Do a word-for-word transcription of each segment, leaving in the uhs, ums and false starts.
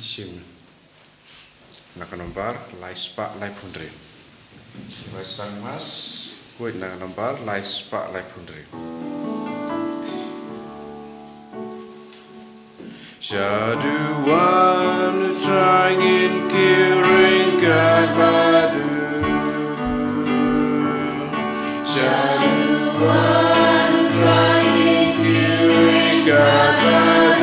Shim na ka nombar lai spah lai phew hynriew. Western Mass. Khuid na ka nombar lai spah lai phew hynriew. Shaduwan u Trai ngin kiew ryngkat bad u. Shaduwan u Trai ngin kiew ryngkat bad u.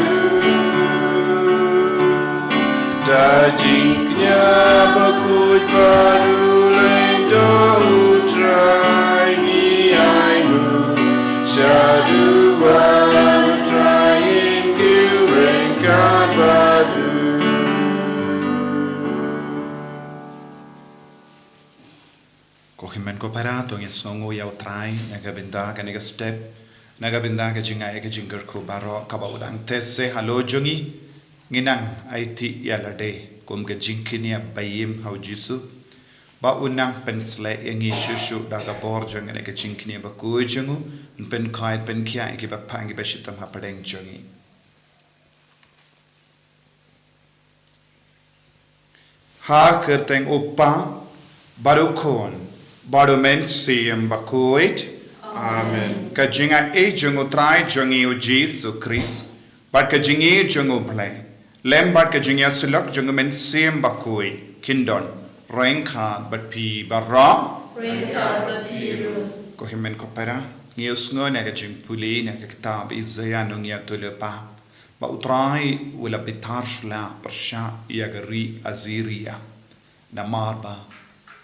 Da jingkñia bakhuid bad u lyngdoh u Trai ngi ainguh. Shaduwan u Trai ngin kiew ryngkat bad u. Ko hynmen ko para, to ngin sngewnguh ïa u Trai na ka bynta kane ka step, na ka bynta ka jingai ka jingkyrkhu baroh kaba u dang test halor jong ngi. Ngin nang aiti ïa lade kum ka jingkñia ba im ha u Jisu, ba u nang pynsleh ïa ngi shuh shuh da ka bor jong kane ka jingkñia bakhuid jong u, yn pynkhiah pynkhiah ïa ki bapang ki bashitom hapdeng jong ngi. Ha ka kyrteng u Kpa bad u Khun bad u Mynsiem Bakhuid. Amen. Ka jingai jong u Trai jong ngi u Jisu Khrist bad ka jingïeit jong u Blei, lem bad ka jingïasyllok jong u Mynsiem Bakhuid kin don ryngkat bad phi baroh. Ryngkat bad phi ruh. Ko hynmen ko para, ngin ïa sngew na ka jingpule na ka kitab Isaïah nongïathuhlypa, ba u Trai u la bitar sla pyrshah ïa ka ri Assyria, namar ba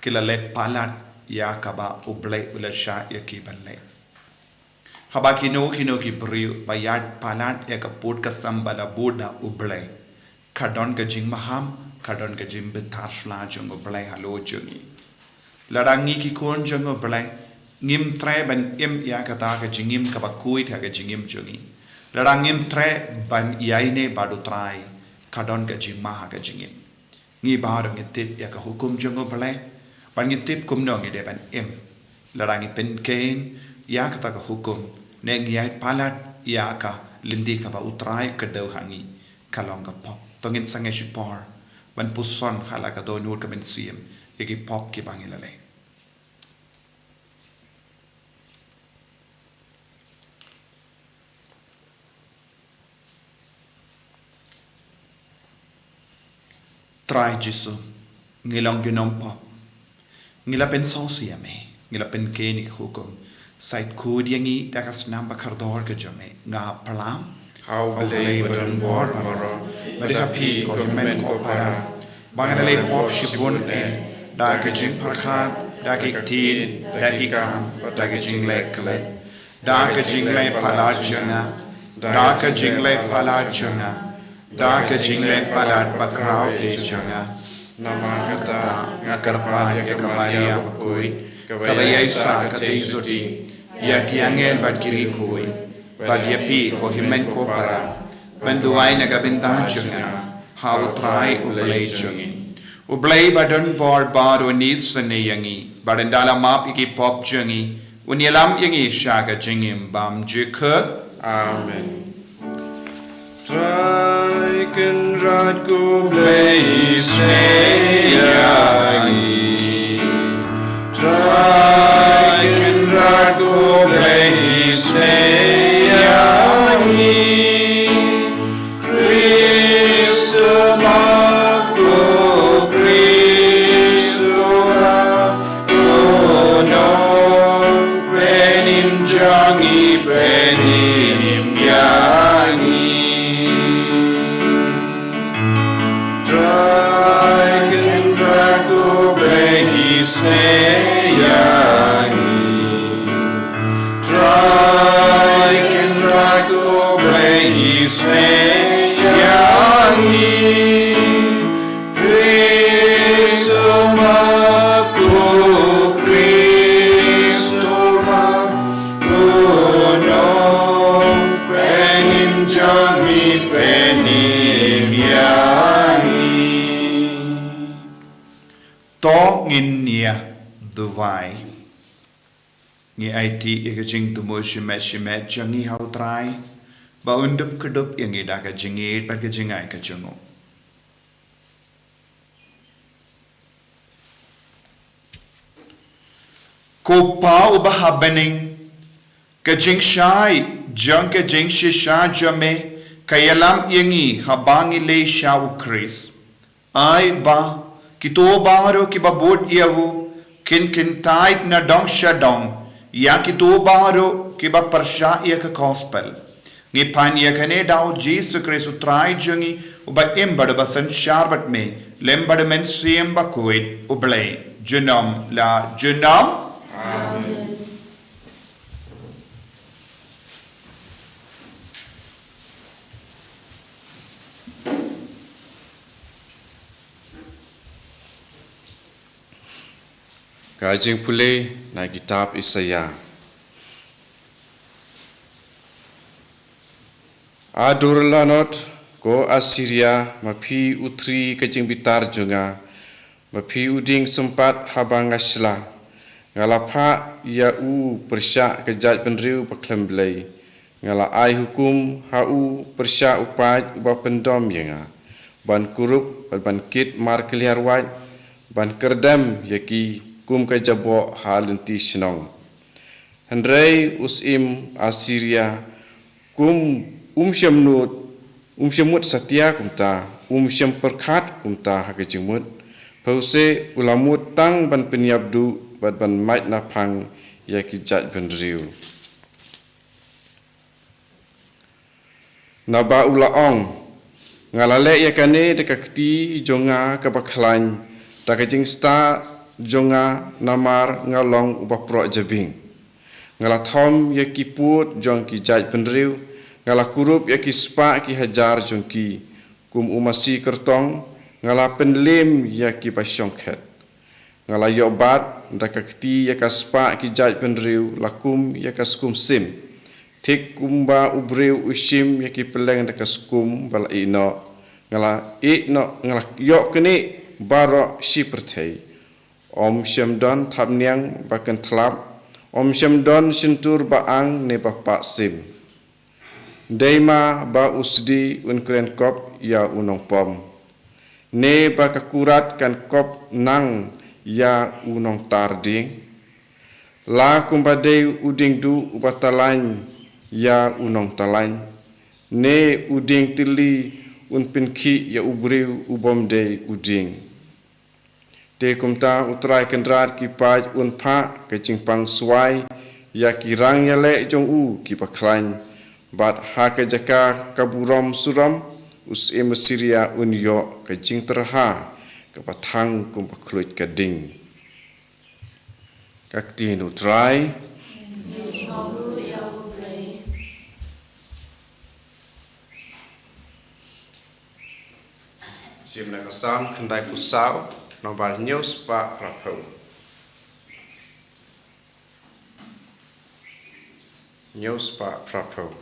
ki la leh palat ïa kaba u Blei u la shah ïa ki ban leh. Haba kino kino ki briew ba ïaid palat ïa ka pud ka sem ba la buh da u Blei, ka don ka jingmaham, ka don ka jingbitar sla jong u Blei halor jong ngi. Lada ngi ki khun jong u Blei, ngim treh ban im ïa kata ka jingim kaba khuid ha ka jingim jong ngi, lada ngim treh ban ïaineh bad u Trai, ka don ka jingma ha ka jingim. Ngi baroh ngi tip ïa ka hukum jong u Blei, bad ngi tip kumno ngi dei ban im. Lada ngi pynkheiñ ïa kata ka hukum, ne ngi ïaid palat ïa ka lynti kaba u Trai u kdew ha ngi, ka long ka pop. To ngin sangeh shipor ban puson ha la ka dohnud ka mynsiem ïa ki pop kiba ngi la leh. Trai Jisu, ngi long ki nongpop. Ngi la pynsngewsih ïa me, ngi la pynkheiñ ïa ki hukum. Sa ïeit khuid ïa ngi da ka snam ba kordor ka jong me. Nga pyrshang ha u Blei badonbor baroh, bad ha phi ko hynmen ko para, ba nga la leh pop shibun eh, da ka jingpyrkhat, da ki ktien, da ki kam, da ka jingleh klet, da ka jingleh palat jong nga, da ka jingleh palat jong nga, da ka jingleh palat bakhraw eh jong nga. Namar kata nga kyrpad ïa ka Maria bakhuid, kaba ïaisah katei juti ïa ki angel bad ki riewkhuid, bad ïa phi ko hynmen ko para, ban duwai na ka bynta jong nga ha u Trai u Blei jong ngi. U Blei badonbor baroh un isynei ïa ngi, bad un da la map ïa ki pop jong ngi, un ïalam ïa ngi sha ka jingim bymjukut. Amen. Trai Kynrad ko Blei isynei ïa ngi. Trai Kynrad ko Blei isynei ïa ngi. Khrist u map, ko Khrist u rah, ko Nongpynim jong ngi, pynim ïa ngi. Trai Kynrad ko Blei isynei ïa ngi. Trai Kynrad ko Blei isynei ïa ngi. Khrist u map, ko Khrist u rah, ko Nongpynim jong ngi, pynim ïa ngi. To ngin ïa duwai. Ngi aiti ïa ka jingthmu shimet shimet jong ngi ha u Trai, ba un dup kdup ïa ngi da ka jingïeit bad ka jingai ka jong u. Ko Pa uba ha bneng, ka jingshai jong ka jingshisha jong me ka ïalam ïa ngi haba ngi leit sha U Khrist. Ai ba kito baroh kiba bud ïa u kin kyntait na dong sha dong ïa kito baroh kiba pyrshah ïa ka gospel. Ngi pan ïa kane da U Jisu Khrist U Trai jong ngi, uba im bad uba synshar bad me lem bad U Mynsiem Bakhuid, U Blei junom la junom. Amen. Ka jingpule na kitab Isaïah. A dur lanot, ko Assyria, ma phi u thri ka jingbitar jong nga, ma phi u dieng sympat haba nga shla. Nga la phah ïa u pyrshah ka jaitbynriew ba khlem blei. Nga la ai hukum ha u pyrshah u paid uba pyndom ïa nga, ban kurup bad ban kit markylliar wait, ban kyrdem ïa ki kum ka jaboh ha lynti shnong. Hynrei u syiem Assyria, kum um shym mut, um shym mut satia kumta, um shym pyrkhat kumta ha ka jingmut. Pause, u la mut tang ban pynïap duh bad ban mait naphang ïa ki jaitbynriew. Naba u la ong, nga la leh ïa kane da ka kti jong nga kaba khlaiñ, da ka jingstad jong nga, namar nga long uba proh jabieng. Nga la thom ïa ki pud jong ki jaitbynriew, nga la kurup ïa ki spah ki hajar jong ki. Kum u masi kyrtong, nga la pynliem ïa kiba shongkhet. Nga la ïoh bat da ka kti ïa ka spah ki jaitbynriew la kum ïa ka skum sim. Thik kumba u briew u shim ïa ki pylleng da ka skum ba la ïeh noh, nga la ïeh noh, nga la ïoh knieh baroh shi pyrthei. Ym shym don thapniang ba kynthlap, ym shym don shyntur ba ang ne ba pah sim. Dei ma ba u sdi un kren kop ïa u nongpom, ne ba ka kurat kan kop nang ïa u nongtar dieng? La kumba dei u dieng duh uba talain ïa u nongtalain, ne u dieng tylli un pynkhih ïa u briew u bym dei u dieng. Te kumta U Trai Kynrad ki paid un phah ka jingpang swai ïa ki rang ïaleh jong u kiba khlaiñ, bad ha ka jaka ka burom surom u syiem Assyria un ïoh ka jingtyrha kaba thang kumba khluit ka ding. Ka ktien U Trai. Shim na ka Salm khyndaiphew saw, nombar hynñiew spah phraphew. Hynñiew spah phraphew.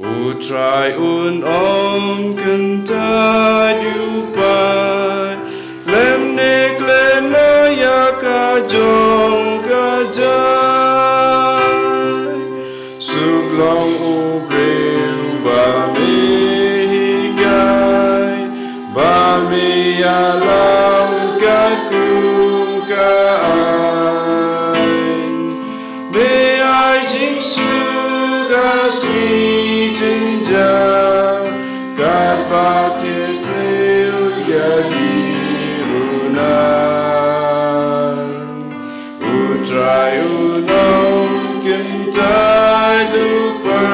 U Trai un ym kyntait lypa, lymne klet noh ïa ka jong ka jait. Suk long u briew ba me hikai, ba me ïalam kat kum ka aiñ. Me ai jingsuk ha sngi jynjar, katba tip thliew ïa ki runan. U Trai un ym kyntait lypa,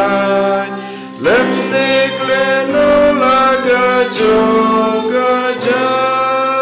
lymne klet noh la ka jong ka jait.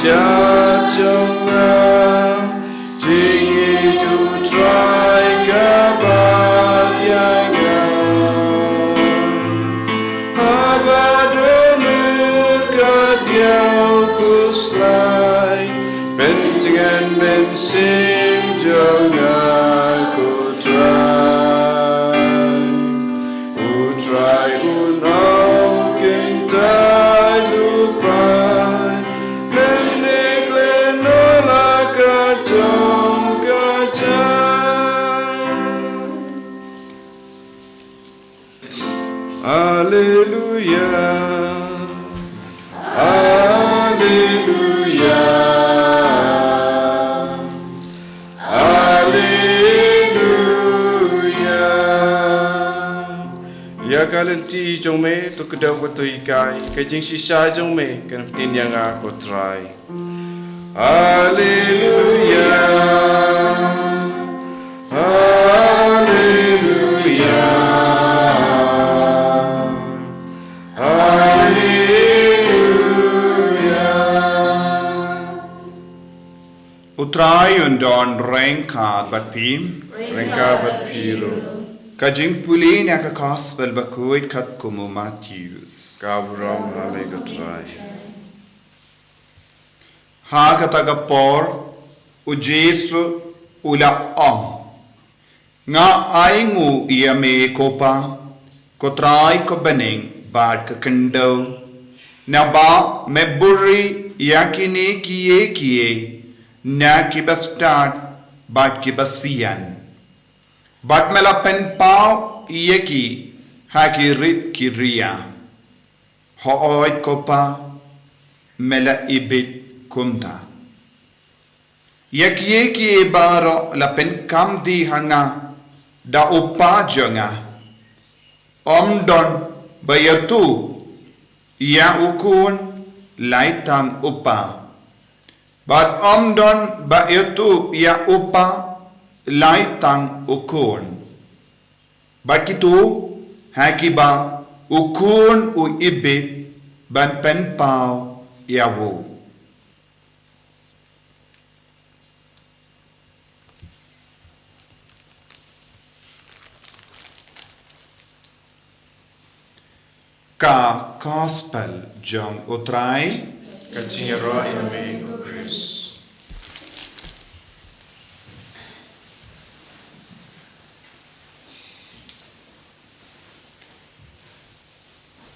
Jong nga, jingïeit u Trai ka bat ïa nga. Haba dohnud ka diaw khuslai, pyntngen mynsiem jong nga ko Trai. U Trai un ong kyntait lypa, lymne klet noh la ka jong ka jam. Alleluia. Alleluia. Alleluia. Ïa ka lynti jong me to kdew kato hikai, ka jingshisha jong me kan ktien ïa nga ko Trai. Alleluia. Alleluia. Alleluia. U Trai un don ryngkat bad phi. Ryngkat bad phi ruh. Ka jingpule na ka Gospel bakhuid katkum u Mathaios. Ka burom ha me ko Trai. Ha kata ka por, u Jisu u la ong, nga ainguh ïa me ko Pa, ko Trai ko bneng bad ka khyndew, naba me buhrieh ïa kine kiei kiei na ki bastad bad ki basian, bad me la pynpaw ïa ki ha ki rit ki ria. Hooid ko Pa, me la ibit kumta. Ïa kiei kiei baroh la pynkam die ha nga da u Pa jong nga. Ym don ba ïathuh ïa u Khun, lai tang u Pa. Bad ym don ba ïathuh ïa u Pa, lai tang u Khun, bad kito ha kiba u Khun u ibit ban pynpaw ïa u. Ka Gospel jong u Trai. Ka jingïaroh ïa me ko Khrist.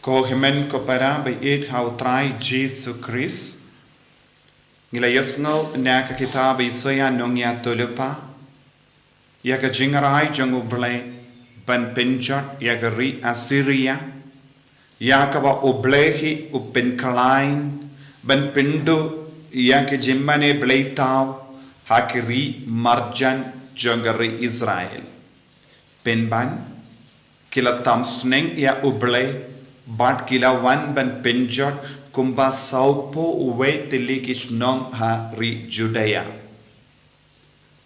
Ko hynmen ko para ba ïeit ha u Trai Jisu Khrist. Ngi la ïohsngew na ka kitab Isaiah nongïathuhlypa ïa ka jingrai jong U Blei ban pynjot ïa ka ri Assyria, ïa kaba U Blei hi u pynkhlaiñ ban pynduh ïa ka jingmane blei thaw ha ka ri marjan jong ka ri Israel. Pynban ki la tam sneng ïa U Blei bad ki la wan ban pynjot kumba sawphew wei tylli ki shnong ha ri Judea.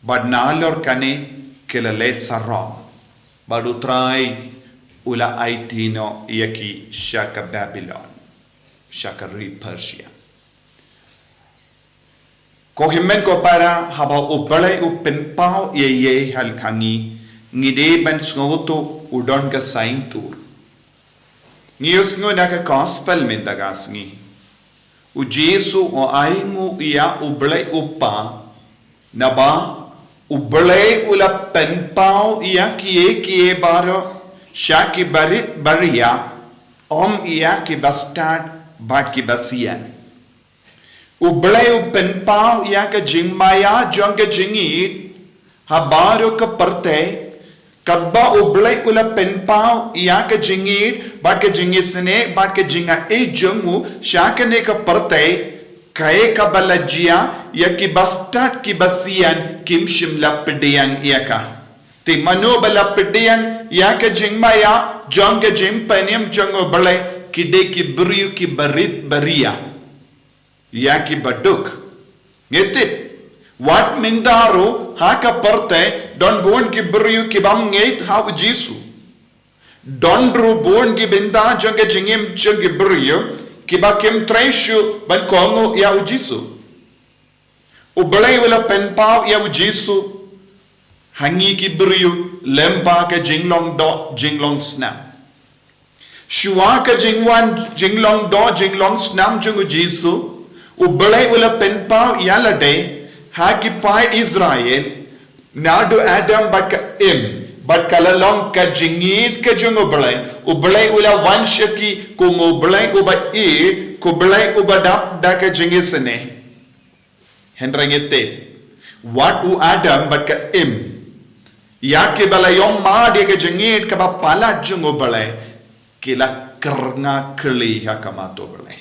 Bad nalor kane ki la leh sarong, bad U Trai u la aiti noh ïa ki sha ka Babilon, sha ka ri Persia. Ko hynmen ko para, haba U Blei u pynpaw ïa ïei halor ka ngi, ngi dei ban sngewthuh u don ka saiñtur. Ngi ïohsngew na ka Gospel mynta ka sngi, U Jisu u ainguh ïa U Blei U Kpa, naba U Blei u la pynpaw ïa kiei kiei baroh sha ki barit baria, ym ïa ki bastad bad ki basian. U Blei u pynpaw ïa ka jingmaïa jong ka jingïeit ha baroh ka pyrthei, katba U Blei u la pynpaw ïa ka jingïeit bad ka jingisynei bad ka jingaiei jong u sha kane ka pyrthei, kaei kaba la jia ïa ki bastad ki basian kim shym la pdiang ïa ka. Te mano ba la pdiang ïa ka jingmaïa jong ka jingpynim jong U Blei? Ki dei ki briew ki barit baria, ïa ki baduk. Ngi tip, wat mynta ruh ha ka pyrthei don bun ki briew ki bym ngeit ha U Jisu. Don ruh bun ki bynta jong ka jingim jong ki briew kiba kim trei shuh ban kohnguh ïa U Jisu. U Blei u la pynpaw ïa u Jisu ha ngi ki briew lyngba ka jinglong doh jinglong snam. Shuwa ka jingwan jinglong doh jinglong snam jong u Jisu, u Blei u la pynpaw ïa lade ha ki paid Israel, naduh Adam bad ka Im, bad ka la long ka jingïeit ka jong u Blei. U Blei u la wan sha ki kum u Blei uba ïeit, u Blei uba dap da ka jingisynei. Hynrei ngi tip, wat u Adam bad ka Im, ïa kiba la ïoh mad ïa ka jingïeit kaba palat jong u Blei, ki la kyrnga kli ha khmat u Blei.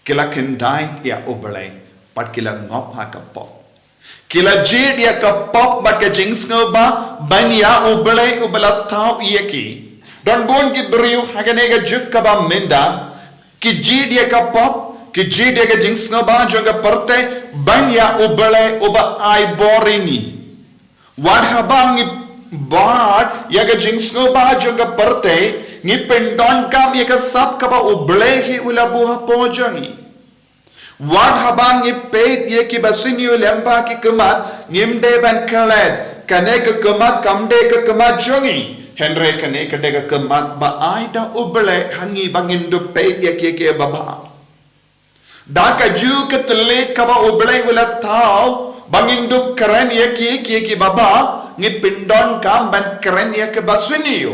Ki la khyndai ïa u Blei, bad ki la ngop ha ka pop. Ki la jied ïa ka pop bad ka jingsngewbha ban ïa u Blei uba la thaw ïa ki. Don bun ki briew ha kane ka juk kaba mynta, ki jied ïa ka pop, ki jied ïa ka jingsngewbha jong ka pyrthei ban ïa u Blei uba ai bor ïa ngi. Wat haba ngi bad ïa ka jingsngewbha jong ka pyrthei, ngi pyndonkam ïa ka sap kaba u Blei hi u la buh hapoh jong ngi. Wat haba ngi peit ïa kiba sniew lyngba ki khmat, ngim dei ban klet, kane ka khmat kam dei ka khmat jong ngi. Hynrei kane ka dei ka khmat ba ai da u Blei ha ngi ba ngin dup peit ïa ki, ki babha. Da ka ju ka thylliej kaba u Blei u la thaw ba ngin dup kren ïa ki, ki, ki babha, ngi pyndonkam ban kren ïa kiba sniew.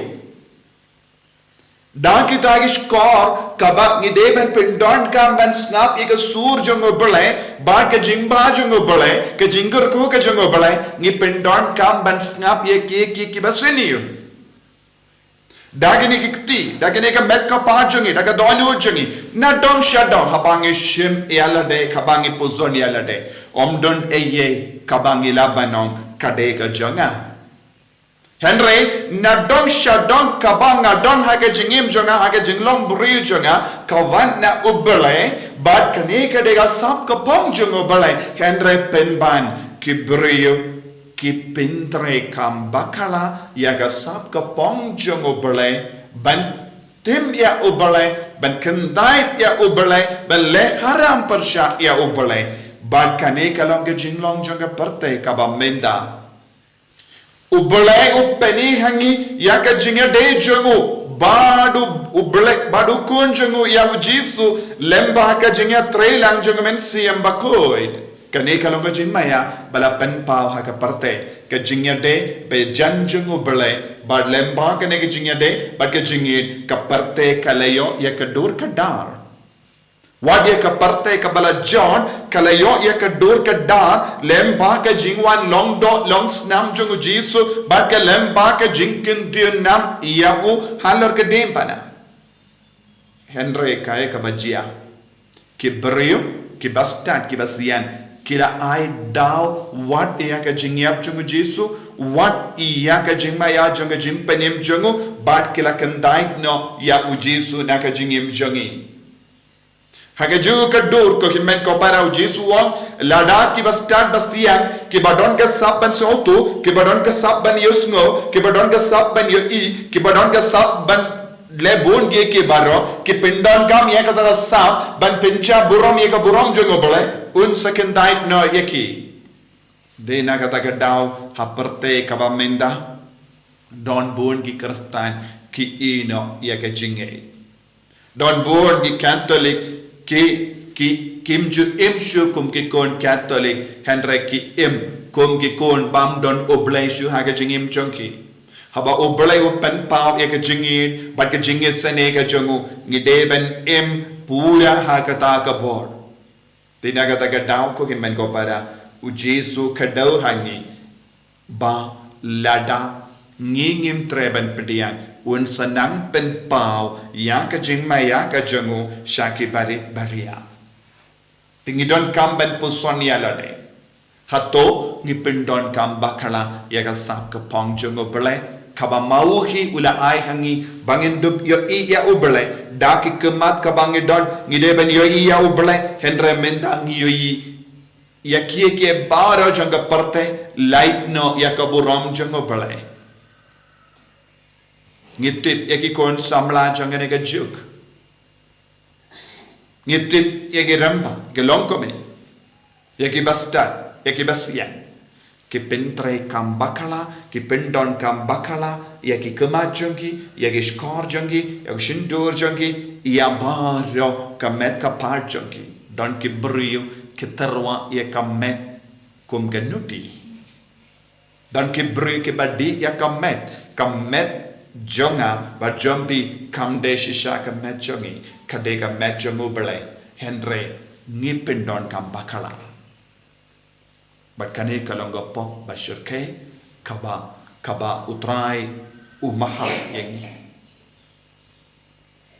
Da kita ki shkor kaba ngi dei ban pyndonkam ban sngap ïa ka sur jong u Blei, bad ka jingbha jong u Blei, ka jingkyrkhu ka jong u Blei, ngi pyndonkam ban sngap ïa ki, ki, kiba sniew. Da kine ki kti, da kine ka met ka phad jong ngi, da ka dohnud jong ngi, na dong sha dong, haba ngi shim ïa lade, haba ngi puzon ïa lade, ym don ei ei kaba ngi lah ban ong ka dei ka jong nga. Hynrei na dong sha dong kaba nga don ha ka jingim jong nga, ha ka jinglong briew jong nga, ka wan na u Blei, bad kane ka dei ka sap ka phong jong u Blei. Hynrei pynban ki briew ki pyntreikam bakla ïa ka sap ka phong jong u Blei, ban tim ïa u Blei, ban khyndai ïa u Blei, ban leh haram pyrshah ïa u Blei. Bad kane ka long ka jinglong jong ka pyrthei kaba mynta. U Blei u pyni ha ngi ïa ka jingïadei jong u bad u, u Blei, bad u Khun jong u ïa u Jisu, lyngba ka jingïatreilang jong u Mynsiem Bakhuid. Kane ka long ka jingmaïa ba la pynpaw ha ka pyrthei, ka jingïadei bajan jong u Blei, bad lyngba kane ka jingïadei bad ka jingïeit, ka pyrthei ka la ïoh ïa ka dur ka dar. Wat ïa ka pyrthei kaba la jot, ka la ïoh ïa ka dur ka dar lyngba ka jingwan long doh long snam jong u Jisu, bad ka lyngba ka jingkyntiew nam ïa u halor ka diengphna. Hynrei kaei kaba jia? Ki briew, ki bastad, ki basian, ki la ai daw wat ïa ka jingïap jong u Jisu, wat ïa ka jingmaïa jong ka jingpynim jong u, bad ki la khyndai noh ïa u Jisu na ka jingim jong ngi. Ha ka juh ka dur, ko hynmen ko para, u Jisu u ong, lada ki bastad basian, kiba don ka sap ban sngewthuh, kiba don ka sap ban ïohsngew, kiba don ka sap ban ïohi, kiba don ka sap ban leh bun ki, ki baroh, ki pyndonkam ïa kata ka sap ban pynjah burom ïa ka burom jong u Blei, un sa khyndai noh ïa ki. Dei na kata ka daw ha pyrthei kaba mynta, don bun ki Khristan ki ïehnoh ïa ka jingngeit. Don bun ki Katholik ki, ki, kim ju im shuh kum ki khun Katholik, hynrei ki im kum ki khun bym don U Blei shuh ha ka jingim jong ki. Haba U Blei u pynpaw ïa ka jingngeit bad ka jingïaseng ka jong u, ngi dei ban im pura ha kata ka bor. Te na kata ka daw, ko hynmen ko para, U Jisu u kdew ha ngi ba lada ngi ngim treh ban pdiang, un sa nang pynpaw ïa ka jingmaïa ka jong u sha ki barit baria. Te ngi donkam ban puson ïa lade. Hato ngi pyndonkam bakla ïa ka sap ka phong jong U Blei, kaba ma u hi u la ai ha ngi ba ngin dup ïohi ïa U Blei da ki khmat kaba ngi don, ngi dei ban ïohi ïa U Blei, hynrei mynta ngi ïohi ïa kiei kiei baroh jong ka pyrthei, lait noh ïa ka burom jong U Blei. Ngi tip ïa ki khun samla jong kane ka juk. Ngi tip ïa ki rangbah, ki longkmie. ïa ki bastad, ïa ki basian. Ki pyntrei kam bakla, ki pyndonkam bakla ïa ki khmat jong ki, ïa ki shkor jong ki, ïa ki shyntur jong ki, ïa baroh ka met ka phad jong ki. Don ki briew ki tyrwa ïa ka met kum ka nuti. Don ki briew kiba dih ïa ka met, ka met jong nga bad jong phi kam dei shisha ka met jong ngi, ka dei ka met jong U Blei. Hynrei ngi pyndonkam bakla. Bad kane ka long ka pop ba shyrkhei kaba, kaba U Trai u maham ïa ngi.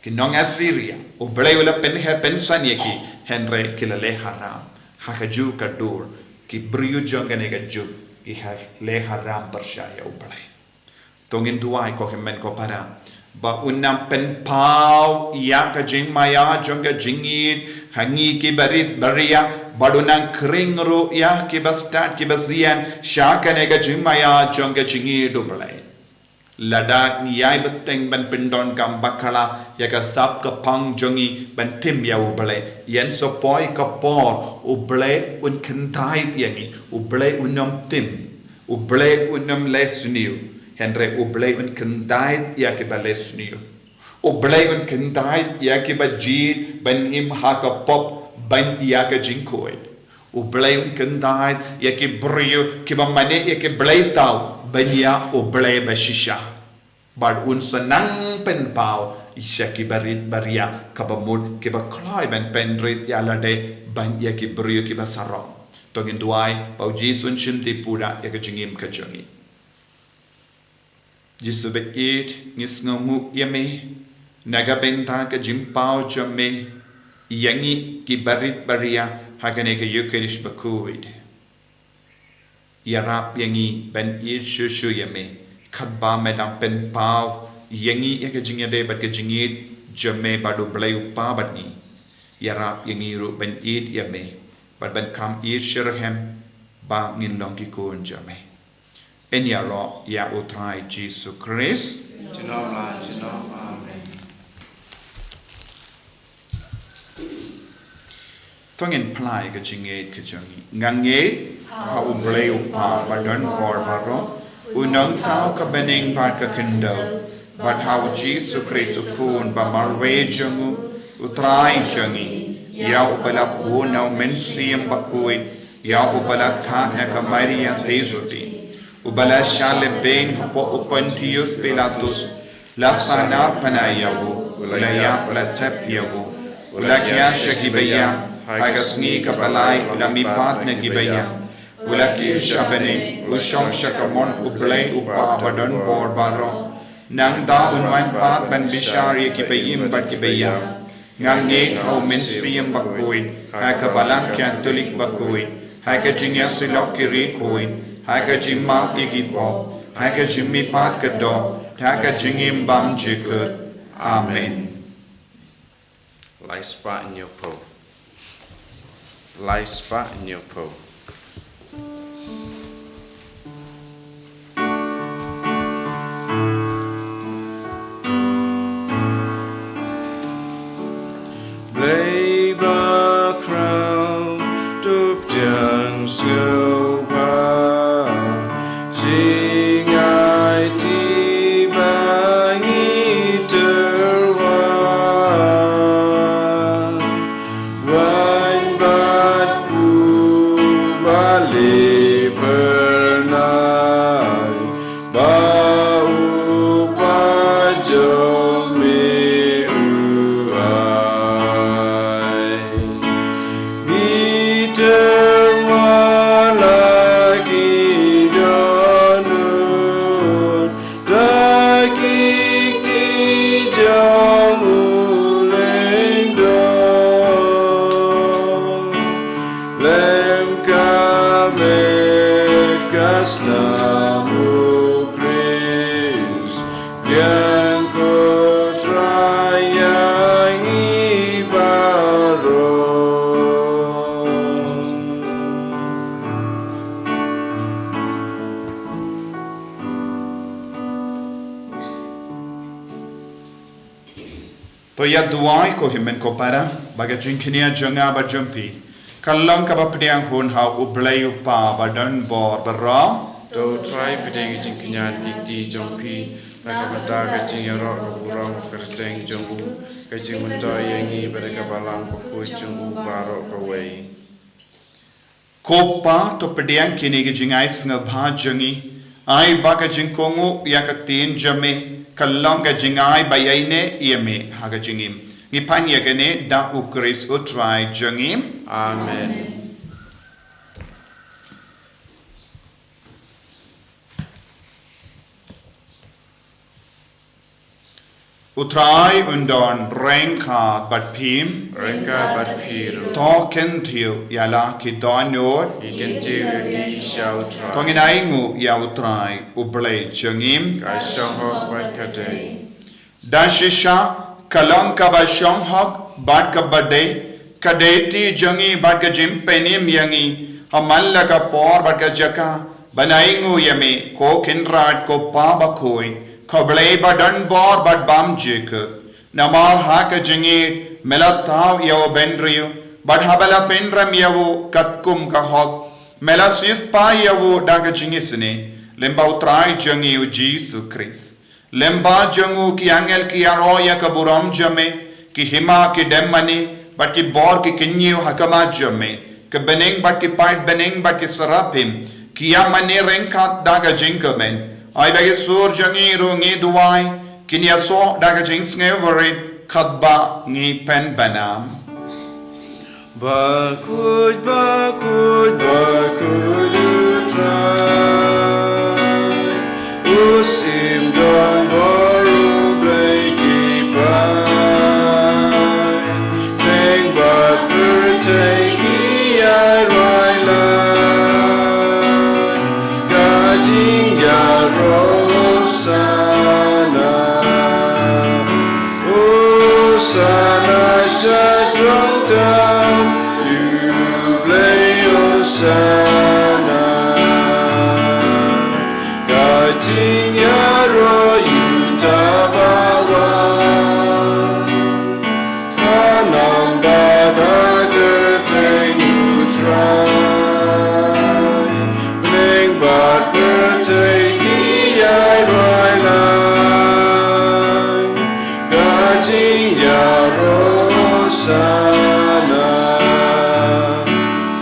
Ki nong Assyria, U Blei u la pynheh pynsan ïa ki, hynrei ki la leh haram. Ha kajuh ka dur, ki briew jong kane ka juk, ki ha leh haram pyrshah ïa U Blei. To ngin duwai ko hynmen ko para, ba un nang pynpaw ïa ka jingmaïa jong ka jingïeit ha ngi kiba rit ba ria, bad un nang khring ruh ïa ki bastad ki basian sha kane ka jingmaïa jong ka jingïeit U Blei. Lada ngi ïai bteng ban pyndonkam bakla ïa ka sap ka pang jong ngi ban tim ïa U Blei, ïa sa poi ka por U Blei un kyntait ïa ngi, U Blei un ym tim, U Blei un ym leh sniew, hynrei U Blei un kyntait ïa kiba leh sniew. U Blei un kyntait ïa kiba jied ban im ha ka pop ban ïa ka jingkhuid. U Blei un kyntait ïa ki briew kiba mane ïa ki blei thaw ban ïa U Blei ba shisha. Bad un sa nang pynpaw sha kiba rit ba ria kaba mut kiba kloi ban pynrit ïa lade ban ïa ki briew kiba sarong. To ngin duwai ba U Jisu un shim ti pura ïa ka jingim ka jong ngi. Jisu ba ïeit, ngi sngewnguh ïa me na ka bynta ka jingpaw jong me ïa ngi kiba rit ba ria ha kane ka Ïukharist bakhuid. Ïarap ïa ngi ban ïeit shuh shuh ïa me, katba me dang pynpaw ïa ngi ïa ka jingïadei bad ka jingïeit jong me bad U Blei U Kpa bad ngi. Ïarap ïa ngi ruh ban ïeit ïa me bad ban kham ïeit shitrhem ba ngin long ki khun jong me. Yn ïaroh ïa U Trai Jisu Khrist. Junom la junom. Amen. To ngin phla ïa ka jingngeit ka jong ngi. Nga ngeit ha U Blei U Kpa ba don bor baroh, U Nongthaw ka bneng bad ka khyndew, bad ha U Jisu Khrist U Khun ba marwei jong U, U Trai jong ngi, ïa uba la bun na U Mynsiem Bakhuid, ïa uba la khah na ka Maria Theisotti, uba la shah lehbeiñ hapoh u Pontius Pilatus, la sahnarphna ïa u, u la ïap, la thep ïa u, u la khia sha ki baïap, ha ka sngi kaba lai u la mihpat na ki baïap, u la kiew sha bneng, u shong sha ka mon U Blei U Kpa ba don bor baroh. Nangta un wan pat ban bishar ïa ki ba im bad ki baïap. Nga ngeit ha U Mynsiem Bakhuid, ha ka Balang Katholik bakhuid, ha ka jingïasyllok ki riewkhuid, ha ka jingmap ïa ki pop, ha ka jingmihpat ka doh, ha ka jingim bymjukut. Amen. Lai spah hynñiew phew. Lai spah hynñiew phew. Blei bakhraw, to pdiang sngewbha, jingaiti ba ngi tyrwa. Wan bad u ba leh phyrnai, ba u Kpa jong me u ai. Ngi tyrwa la ki dohnud, da ki kti jong u lyngdoh. Lem ka met ka snam u Khrist, pdiang ko Trai ïa ngi baroh. To ïa duwai ko hynmen ko para, ba ka jingkñia jong nga bad jong phi, Ka long kaba pdiang hun ha U Blei U Kpa badonbor baroh. To U Trai pdiang ïa ka jingkñia na ki kti jong phi, na ka bynta ka jingïaroh ka burom ka kyrteng jong u, ka jingmyntoi ïa ngi bad ïa ka balang bakhuid jong u baroh kawei. Ko Pa, to pdiang kine ki jingai sngewbha jong ngi, ai ba ka jingkohnguh ïa ka ktien jong me kan long ka jingai ba ïaineh ïa me ha ka jingim. Ngi pan ïa kane da U Khrist U Trai jong ngi. Amen. U Trai un don ryngkat bad phi. Ryngkat bad phi ruh. To kyntiew ïa la ki dohnud. Ngi kyntiew ïa ki sha U Trai. To ngin ainguh ïa U Trai U Blei jong ngi. Ka shong hok bad ka dei. Da shisha ka long kaba shong hok bad kaba dei, ka dei kti jong ngi bad ka jingpynim ïa ngi ha man la ka por bad ka jaka, ban ainguh ïa me, ko Kynrad, ko Pa bakhuid, ko Blei badonbor bad bymjukut. Namar ha ka jingïeit me la thaw ïa u bynriew, bad haba la pynrem ïa u katkum ka hok, me la siewspah ïa u da ka jingisynei. Lyngba U Trai jong ngi U Jisu Khrist. Lyngba jong u ki angel ki ïaroh ïa ka burom jong me, ki hima ki dem mane, bad ki bor ki kynñiew ha khmat jong me, ki bneng bad ki paid bneng bad ki seraphim ki ïa mane ryngkat da ka jingkmen. Ai ba ki sur jong ngi ruh, ngi duwai, kin ïasoh da ka jingsngewrit katba ngi pynbna. Bakhuid, bakhuid, bakhuid U Trai, u Syiem don bor, u Blei ki paid. Bneng bad pyrthei ki ïaroh ïa u, ka jingïaroh Hosana. Hosana sha jrong tam, ïa u Blei Hosana. Ka jingïaroh ïa uta ba wan, ha nam bad ha kyrteng U Trai. Bneng bad pyrthei ki ïaroh ïa u, ka jingïaroh Hosana.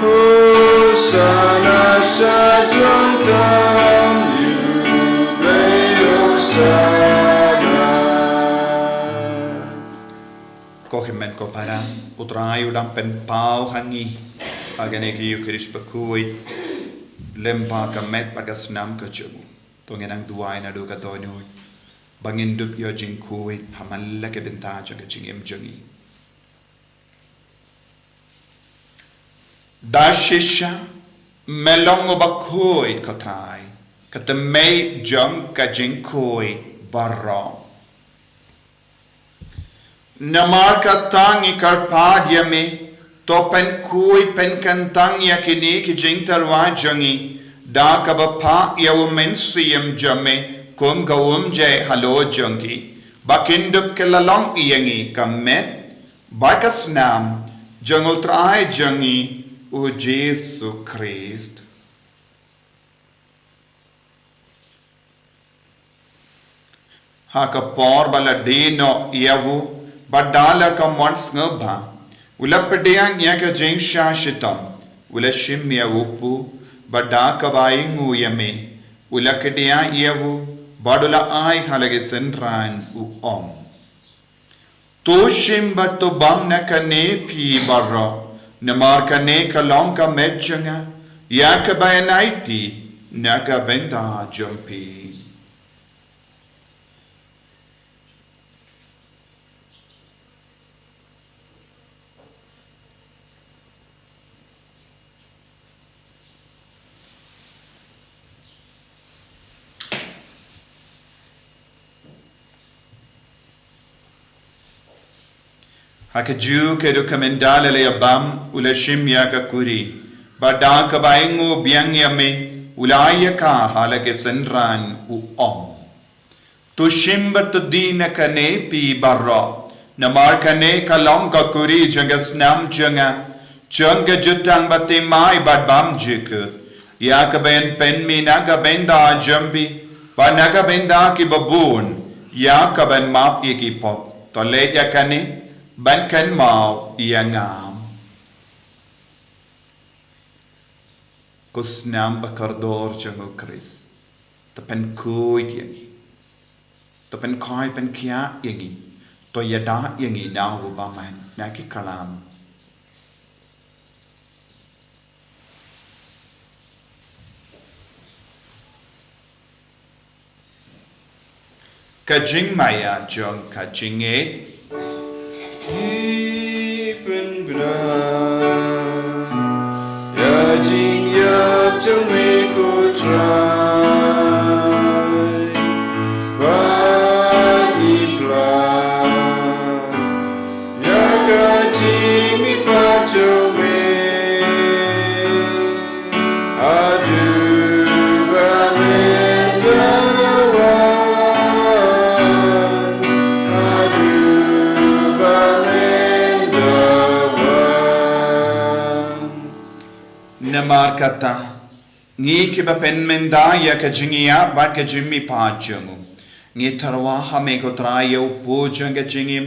Hosana sha jrong tam, ïa u Blei Hosana. Ko hynmen ko para, U Trai u dang pynpaw ha ngi ha kane ka Eukharist bakhuid, lyngba ka met bad ka snam ka jong u. To ngin nang duwai naduh ka dohnud, ba ngin dup ïoh jingkhuid ha man la ki bynta jong ka jingim jong ngi. Da shisha me long u bakhuid, ko Trai, ka tymmen jong ka jingkhuid baroh. Namar kata ngi kyrpad ïa me, to pynkhuid pynkyntang ïa kine ki jingtyrwa jong ngi da kaba phah ïa u Mynsiem jong me kum ka umjai halor jong ki, ba kin dup ki la long ïa ngi ka met bad ka snam jong U Trai jong ngi U Jisu Khrist. Ha ka por ba la die noh ïa u, bad da la ka mon sngewbha, u la pdiang ïa ka jingshah shitom, u la shim ïa u kpu, bad da kaba ainguh ïa me, u la kdiah ïa u, bad u la ai ha la ki synran, u ong: To shim bad to bam na kane phi baroh, namar kane ka long ka met jong nga, ïa kaba yn aiti na ka bynta jong phi. Ha kajuh ka dei ka mynta la ïa bam, u la shim ïa ka kuri, bad da kaba ainguh biang ïa me, u la ai ïa ka ha la ki synran, u ong: To shim bad to die na kane phi baroh, namar kane ka long ka kuri jong ka snam jong nga, jong ka jutang bathymmai bad bymjukut, ïa ka ban pynmih na ka bynta jong phi bad na ka bynta kiba bun, ïa ka ban map ïa ki pop. To leit ïa kane ban kynmaw ïa nga. Ko snam ba kordor jong U Khrist, to pynkhuid ïa ngi, to pynkhuid pynkhiah ïa ngi, to ïada ïa ngi na u bymman na ki kylam. Ka jingmaïa jong ka jingngeit. Ngi pynbna ïa ka jingïap jong me ko Trai, bad ngi pla ïa ka jingmihpat jong me. Haduh ba men da wan, haduh ba men da wan. Namar kata, ngi kiba pynmynda ïa ka jingïap bad ka jingmihpat jong u, ngi tyrwa ha me ko Trai ïa u pud jong ka jingim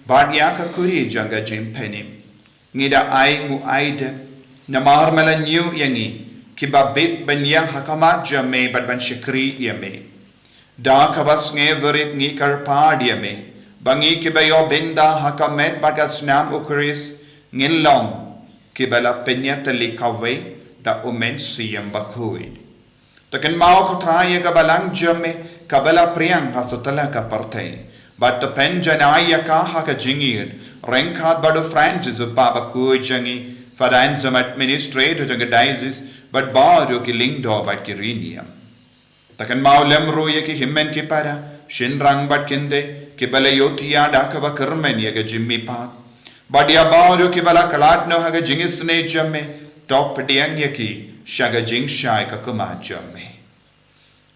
bad ïa ka kuri jong ka jingpynim. Ngi da ai nguh ai dep namar me la ñiew ïa ngi kiba bit ban ïeng ha khmat jong me bad ban shakri ïa me. Da kaba sngewrit ngi kyrpad ïa me ba ngi kiba ïoh bynta ha ka met bad ka snam U Khrist ngin long kiba la pynïatylli kawei da U Mynsiem Bakhuid. To kynmaw ko Trai ïa ka balang jong me kaba la phriang ha satlak ka pyrthei, bad to pynjanai ïa ka ha ka jingïeit ryngkat bad u Francis u Papa bakhuid jong ngi, Father Anselm, administrator jong ka diocese, bad baroh ki lyngdoh bad ki riewniam. To kynmaw lem ruh ïa ki hynmen ki para, shynrang bad kynthei kiba la ïohthiah da kaba kyrmen ïa ka jingmihpat, bad ïa baroh kiba la khlad noh ha ka jingisynei jong me, to pdiang ïa ki sha ka jingshai ka khmat jong me.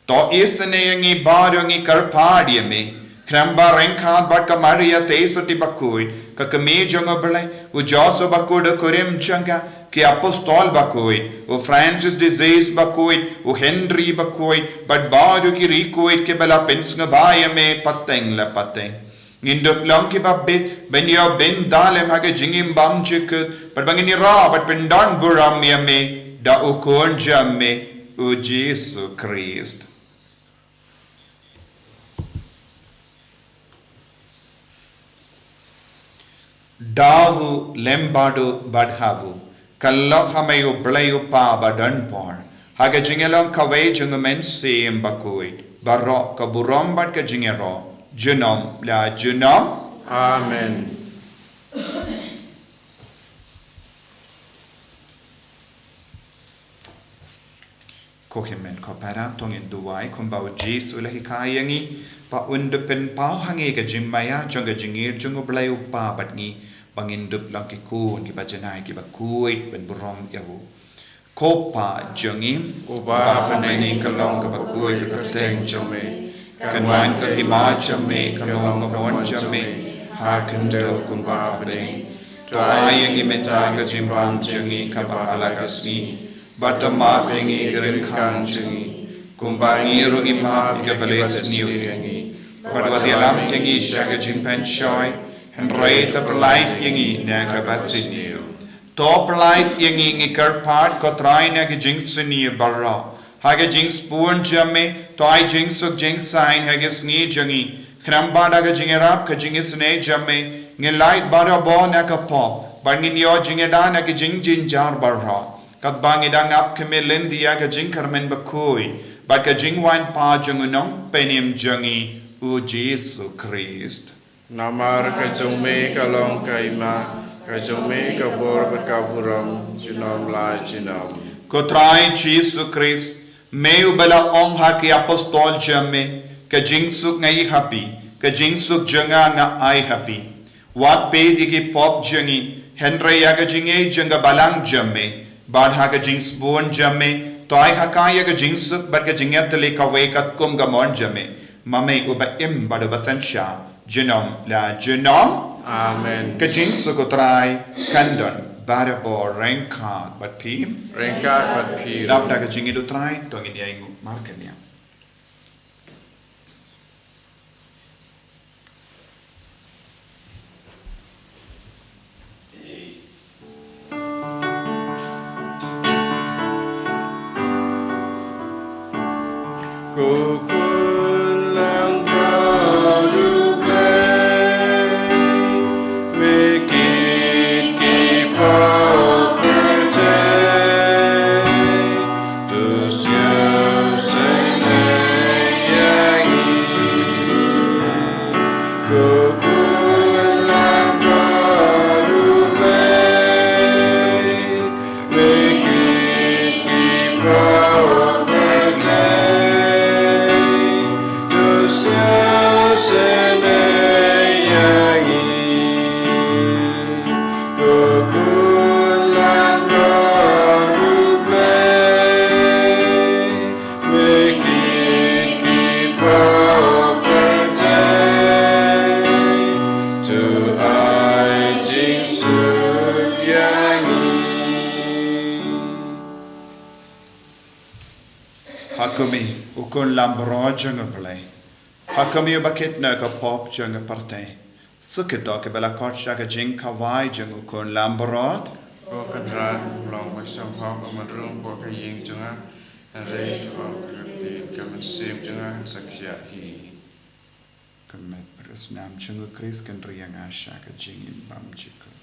To isynei ïa ngi baroh, ngi kyrpad ïa me, khnang ba ryngkat bad ka Maria Theisotti bakhuid, ka kmie jong U Blei, u Joseph bakhuid u kurim jong ka, ki apostol bakhuid, u Francis de Sales bakhuid, u Henry bakhuid, bad baroh ki riewkhuid kiba la pynsngewbha ïa me pateng la pateng, ngin dup long kiba bit ban ïoh bynta lem ha ka jingim bymjukut, bad ba ngin ïarap bad pyndonburom ïa me da u Khun jong me, U Jisu Khrist. Da u lem bad u bad ha u, ka lok ha me U Blei U Kpa badonbor, ha ka jingïalong kawei jong U Mynsiem Bakhuid, baroh ka burom bad ka jingïaroh junom la junom. Amen. Ko hynmen ko para, to ngin duwai kumba U Jisu u la hikai ïa ngi, ba un da pynpaw ha ngi ka jingmaïa jong ka jingïeit jong U Blei U Kpa bad ngi, ba ngin dup long ki khun kiba janai kiba khuid ban burom ïa u. Ko Kpa jong ngi, uba ha bneng, ka long kaba khuid ka kyrteng jong me, kan wan ka hima jong me, kan long ka mon jong me ha khyndew kumba ha bneng. To ai ïa ngi mynta ka jingbam jong ngi kaba ha la ka sngi, bad to map ïa ngi ki rynkang jong ngi, kumba ngi ruh ngi map ïa kiba la sniew ïa ngi, bad wat ïalam ïa ngi sha ka jingpynshoi, hynrei to pyllait ïa ngi na kaba sniew. To pyllait ïa ngi, ngi kyrpad ko Trai, na ki jingsniew baroh. Ha ka jingsbun jong me to ai jingsuk jingsaiñ ha ka sngi jong ngi, khnang ba da ka jingïarap ka jingisynei jong me ngin lait barabor na ka pop, bad ngin ïoh jingïada na ki jingjynjar baroh, katba ngi dang ap khmih lynti ïa ka jingkyrmen bakhuid bad ka jingwan pat jong U Nongpynim jong ngi, U Jisu Khrist. Namar ka jong me ka long ka hima, ka jong me ka bor bad ka burom junom la junom. Ko Trai Jisu Khrist, me uba la ong ha ki apostol jong me, ka jingsuk nga ai ha phi, ka jingsuk jong nga nga ai ha phi. Wat peit ïa ki pop jong ngi, hynrei ïa ka jingngeit jong ka balang jong me, bad ha ka jingsbun jong me to ai ha ka ïa ka jingsuk bad ka jingïatylli kawei katkum ka mon jong me, ma me uba im bad uba synshar junom la junom. Amen. Ka jingsuk U Trai kan don Barabor, ryngkat bad phi. Ryngkat bad phi. Dap da ka jingïeit u Trai, to ngin ïainguh markylliang. Ko Khun Langbrot U Blei, me kit ki baroh pyrthei, to sngewsynei ïa ngi. Ko Khun Langbrot U Blei, me kit ki baroh pyrthei, to sngewsynei ïa ngi. Ko Khun Langbrot U Blei, me kit ki baroh pyrthei, to ai jingsuk ïa ngi. Ha kumne, U Khun Langbrot jong U Blei, ha kumne uba kit na ka pop jong ka pyrthei, suk ïa kito kiba la khot sha ka jingkhawai jong U Khun Langbrot. Ko Kynrad, long ba sngewhok ban rung hapoh ka ïing jong nga, hynrei shu ong ka ktien ka mynsiem jong nga sa khia hi. Ka met bad ka snam jong U Khrist kan ri ïa nga sha ka jingim bymjukut.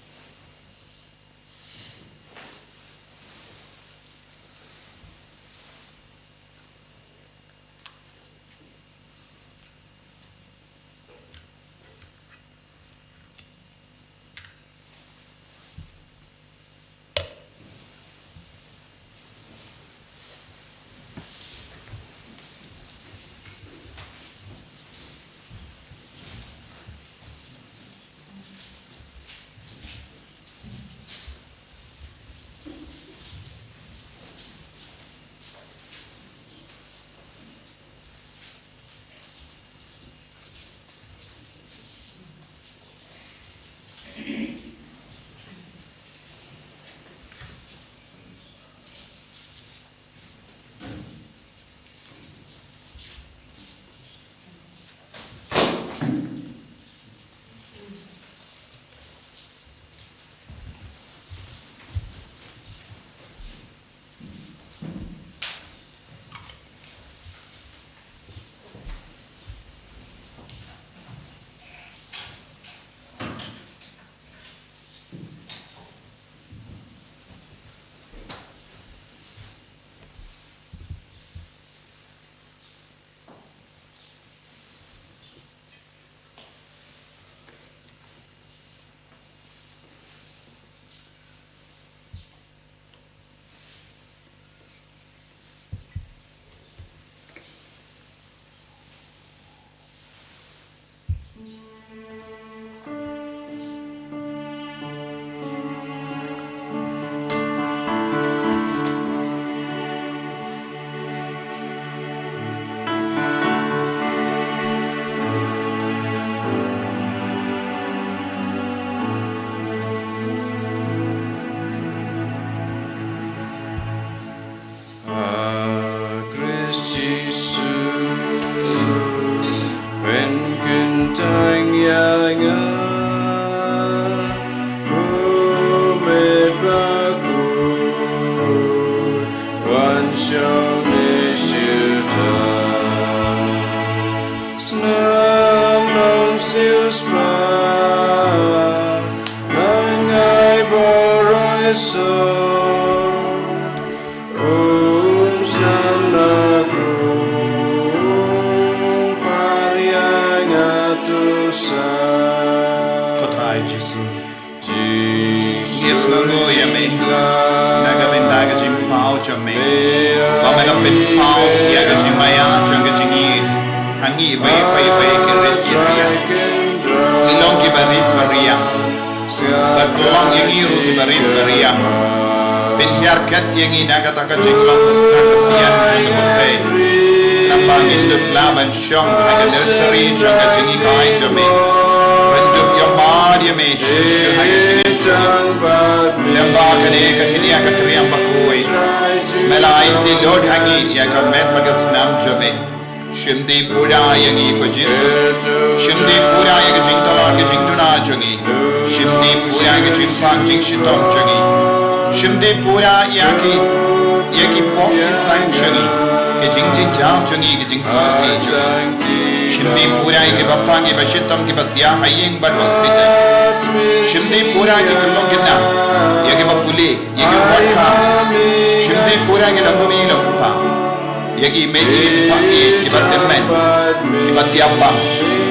A Khrist Jisu, pynkyntang ïa nga, u met bakhuid, wan shong ne shyrta. Snam nong siewspah, nang ai bor ai sor. Um san na krung, pariang atu sa. Ko Trai Jisu, ngi sngewnguh ïa me na ka bynta ka jingpaw jong me, ba me la pynpaw ïa ka jingmaïa jong ka jingïeit ha ngi iwei pa iwei ki rit ki riam. Ngi long kiba rit ba riam. Bad pynlong ïa ngi ruh kiba rit ba riam. Pynhiar kat ïa ngi na kata ka jinglong ka sian jong ka pyrthei. Namar ngin dup lah ban shong ha ka nursery jong ka jinghikai jong me. Ban dup ïa mad ïa me shuh shuh ha ka jingim jong ngi. Namar Kane ka kñia ka kriang bakhuid. Me la aiti lut ha ngi ïa ka met bad ka snam jong me. Shim dih pura ïa ngi ko Jisu. Shim dih pura ïa ka jingtlot ka jingduna jong ngi. Shim dih pura ïa ka jingpang jingshitom jong ngi. Shim dih pura ïa ki, ïa ki pop ki san jong ngi. Ka jingjynjar jong ngi, ka jingsngewsih jong ngi. Shim dih pura ïa kiba pang, kiba shitom, kiba thiah ha ïing bad hospital. Shim dih pura ïa ki khyllung khynnah, ïa kiba pule, ïa ki wad kham. Shim dih pura ïa ki longkmie longkpa, ïa ki mei ki pa ki, kiba tymmen, kiba thiah bam.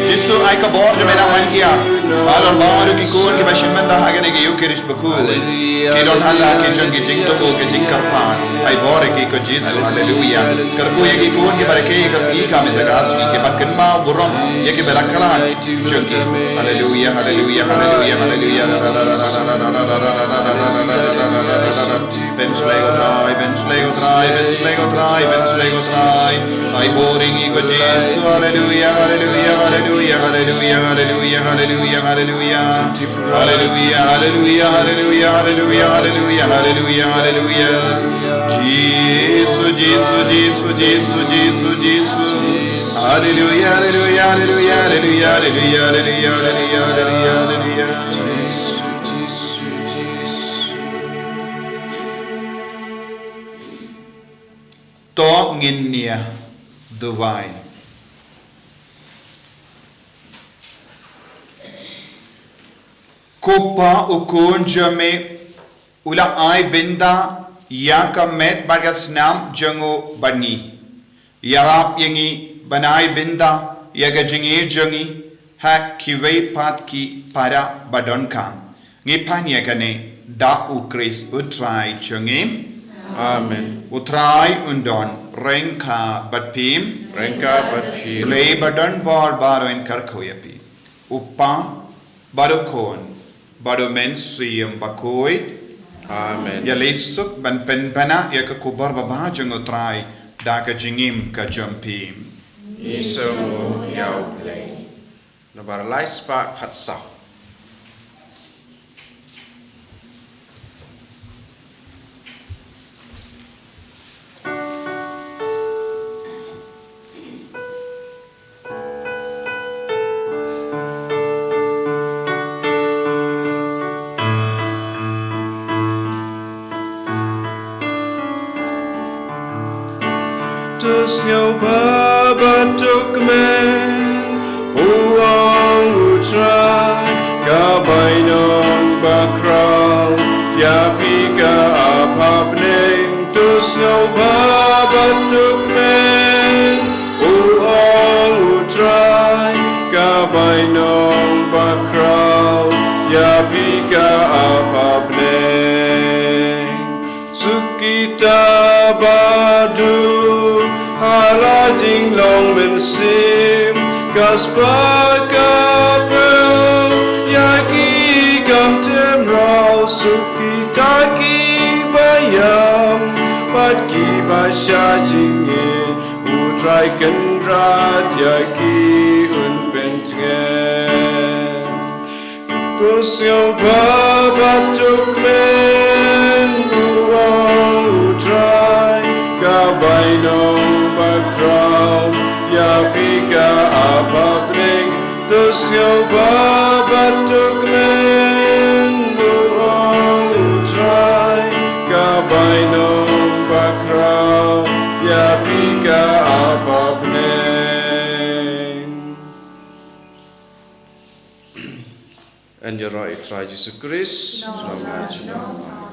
Jisu, ai ka bor jong me na wan kiar halor baroh ki khun kiba shim bynta ha kane ka Ïukharist bakhuid. Ki don ha la ki jong ki jingthmu ki jingkyrpad. Ai bor ïa ki ko Jisu, haleluya. Kyrkhu ïa ki khun kiba rakhe ïa ka sngi ka mynta ka sngi, kiba kynmaw burom ïa kiba la khlad jong ki. Haleluya, haleluya, haleluya, haleluya. Pynshlei ko Trai, pynshlei ko Trai, pynshlei ko Trai, pynshlei ko Trai. Ai bor ïa ngi ko Jisu, haleluya, haleluya, haleluya, haleluya, haleluya, haleluya, haleluya. Haleluya, haleluya, haleluya, haleluya, haleluya, haleluya, haleluya. Jisu, Jisu, Jisu, Jisu, Jisu, Jisu. Haleluya, haleluya, haleluya, haleluya, haleluya. To ngin ïa duwai. Ko Pa, u Khun jong me u la ai bynta ïa ka met bad ka snam jong u bad ngi. Ïarap ïa ngi ban ai bynta ïa ka jingïeit jong ngi ha kiwei pat ki para ba donkam. Ngi pan ïa kane da u Khrist u Trai jong ngi. Amen. U Trai un don ryngkat bad phi. Ryngkat bad phi. U Blei ba don bor baroh un kyrkhu ïa phi. U Pa, bad u Khun, bad u Mynsiem Bakhuid. Amen. Ïa lei suk ban pynbna ïa ka khubor babha jong u Trai da ka jingim ka jong phi. Ngi sngewnguh ïa u Blei. Nabar lai spah khatsaw. To sngewbha bad to kmen, u ong u Trai, ka bainong bakhraw, ïa phi ka ap ha bneng. To sngewbha bad to kmen, u ong u Trai, ka bainong bakhraw, ïa phi ka ap ha bneng. Suk kita ba duk ha la jinglong mynsiem, ka spah ka pyrthei ïa ki kam tim raw. Suk kita kiba ïam bad kiba shah jingngeit, u Trai Kynrad ïa ki un pyntngen. To sngewbha bad to kmen, u ong u Trai, ka bainong bakhraw, ïa phi ka ap ha bneng. To sngewbha bad to kmen, u ong u Trai, ka bainong bakhraw, ïa phi ka ap ha bneng. Yn ïaroh ïa u Trai Jisu Khrist. Nongmihkhmat.